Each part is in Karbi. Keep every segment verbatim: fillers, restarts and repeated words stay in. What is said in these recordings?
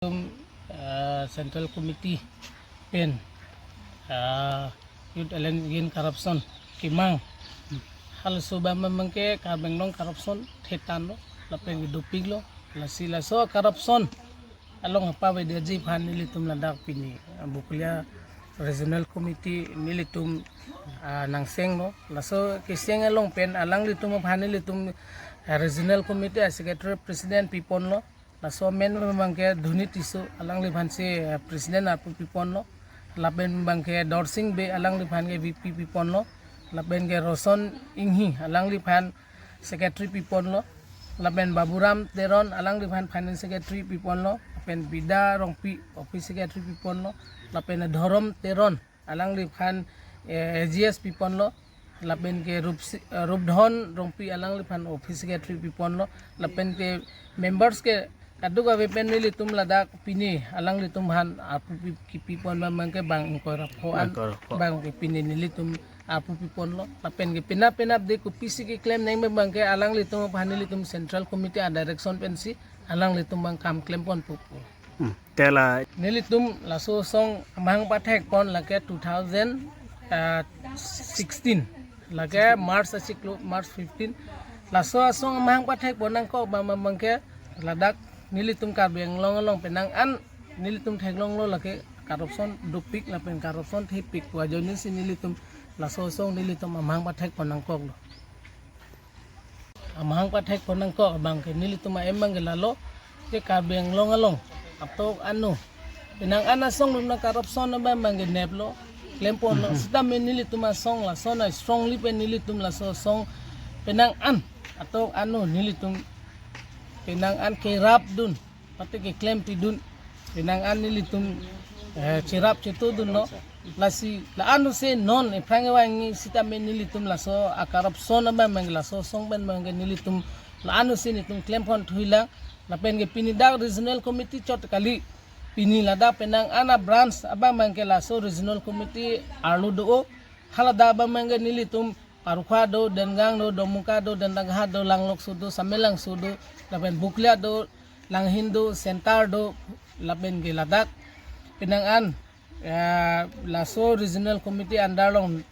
Tum, ah, Central Committee pen, ah, Youth Alliance Against Corruption kemang. Halaso abang abang ke Karbi Anglong corruption thetan lo, lapen ke dopik lo, lasi laso corruption along apavedet ji aphan nelitum ladak pini, ah, Bokolia Regional Committee nelitum, ah, nangseng lo. Laso keseng along pen alanglitum aphan nelitum, ah, Regional Committee a Secretary President pipon lo. Laso amen abang ke Dhoni Tisso, alangliphan si, eh, President arpu pipon lo. Lapen abang ke Dorsing Bey, alangliphan ke V P pipon lo. Lapen ke Roson Inghi, alangliphan Secretary pipon lo. Lapen Baburam Teron, alangliphan Finance Secretary pipon lo. Lapen Bida Rongpi, Office Secretary pipon lo. Lapen Dhorom Teron, alangliphan, eh, A G S pipon lo. Lapen ke Rupsi-, eh, Rupdhon Rongpi, alangliphan Office Secretary pipon lo. Lapen ke members ke kadokave pen nelitum ladak pini alanglitum aphan arpu pi-, kipipon abang abang ke bang ingkoi ra pho an. Ingkoi ra pho. Abang ke pini nelitum arpu pipon lo. Lapen ke penap penap de kopisi keklem nangji abang abang ke alanglitum aphan nelitum Central Committee a direction pensi alanglitum abang kam klemponpo. Hmm. Te la nelitum laso asong amahang pathekpon lake two thousand sixteen, lake March achiklo, March fifteen. Laso asong amahang pathekpon nangkok abang abang ke ladak nelitum Karbi Anglong along penang an nelitum theklonglo lake corruption dopik lapen corruption thepik pu ajoine si nelitum laso asong nelitum amahang pathekpon nangkoklo. Amahang pathekpon nangkok abang ke nelitum a-aim abang ke lalo, ke Karbi Anglong along atok anu penang an asong dun na corruption abang abang ke neplo, klempon lo. Mhm. Sitame nelitum asong lason a strongly pen nelitum laso asong penang an atok anu nelitum penang an kerap dun, pati keklem pidun, penang an nelitum, eh, cherap chetu dunlo. Lasi la-an ose non ephrang ewa ngi sitame nelitum laso a corruption abang abang laso asong pen abang ke nelitum la-an ose nelitum klempon thuilang. Lapen ke pini dak regional committee chot kali, pini ladak penang an a branch abang abang ke laso regional committee arlo do-o. Haladak abang abang ke nelitum Parukha do, Dengang do, Domuka do, Dentaghat do, Langlokso do, Samelangso do, lapen Bokolia do, Langhin do, Center do, lapen ke ladak penang an, eh, laso regional committee under along,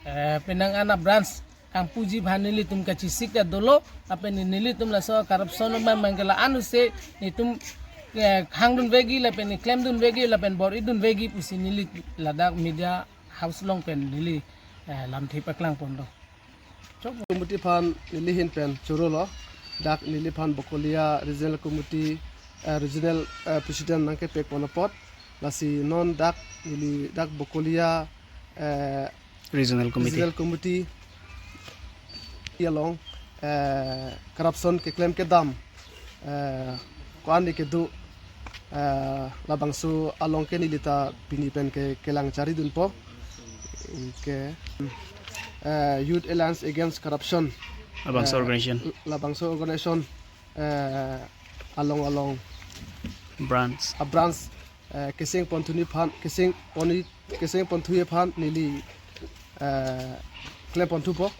eh, penang an a branch kangpuji aphan nelitum kachesik ta dolo, lapen nelitum laso corruption abang abang ke la-an ose nelitum, eh, hangdun vegi lapen klem dun vegi lapen bor-i dun vegi pusi neli ladak media house along pen neli, eh, lamthe paklangpon do. Committee aphan neli ahin pen choro lo. Dak neliphan Bokolia Regional Committee, eh, Regional, eh, President nangkepekpon apot. Lasi non dak neli dak Bokolia, eh, Regional Committee. Regional Committee along, eh, corruption keklem kedam, eh, ko-an ni kedo, eh, labangso along ke neli ta pini pen ke kelang chari dunpo. Ke, eh, Youth Alliance Against Corruption. Labangso, eh, organization. Labangso organization, eh, along along branch. A branch, eh, keseng ponthu ni aphan, keseng poni, keseng ponthu aphan neli, eh, klem ponthupo.